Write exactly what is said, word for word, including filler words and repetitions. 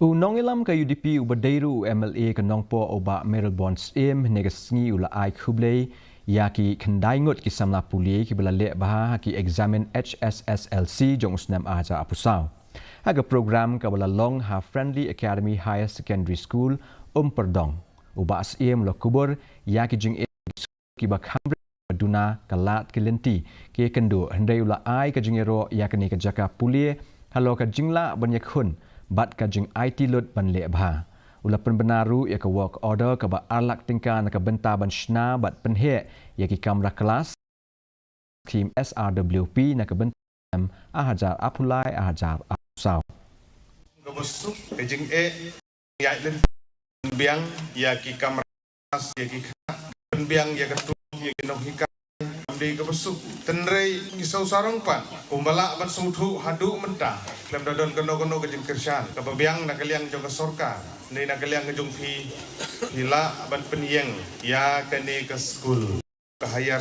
U nongïalam ka U D P uba dei ruh u M L A ka Nongpoh u Bah Mayralborn Syiem, hynne ka sngi u la ai khublei ïa ki khyndai ngut ki samla pule kiba la leh bha ha ki eksamin H S S L C jong u snem ar hajar arphew saw. Ha ka program kaba la long ha Friendly Academy Higher Secondary School, Umpyrdong, u Bah Syiem u la kubur ïa ki jingeh kiba kham rit ba duna ka lad ki lynti ki kynduh, hynrei u la ai ka jingïaroh ïa kane ka jaka pule halor ka jinglah ban ïakhun bad ka jingaiti lut ban leh bha. U la pynbna ruh ïa ka work order kaba ar lak tyngka na ka bynta ban shna bad pynheh ïa ki kamra klas, skhim S R W P na ka bynta ar hajar arphew lai ar hajar arphew saw. Kaba suk ka jingeh ïa lynti, pynbiang ïa ki kamra klas, ïa ki kha, pynbiang ïa ka tuh, ïa ki nonghikai, kam dei kaba suk. Hynrei ngi sngewsarong pat kumba lah ban sngewthuh haduh mynta khlem da don kano kano ka jingkyrshan kaba biang na ka liang jong ka sorkar ne na ka liang ka jong phi, phi lah ban pynïeng ïa kane ka skul, ka higher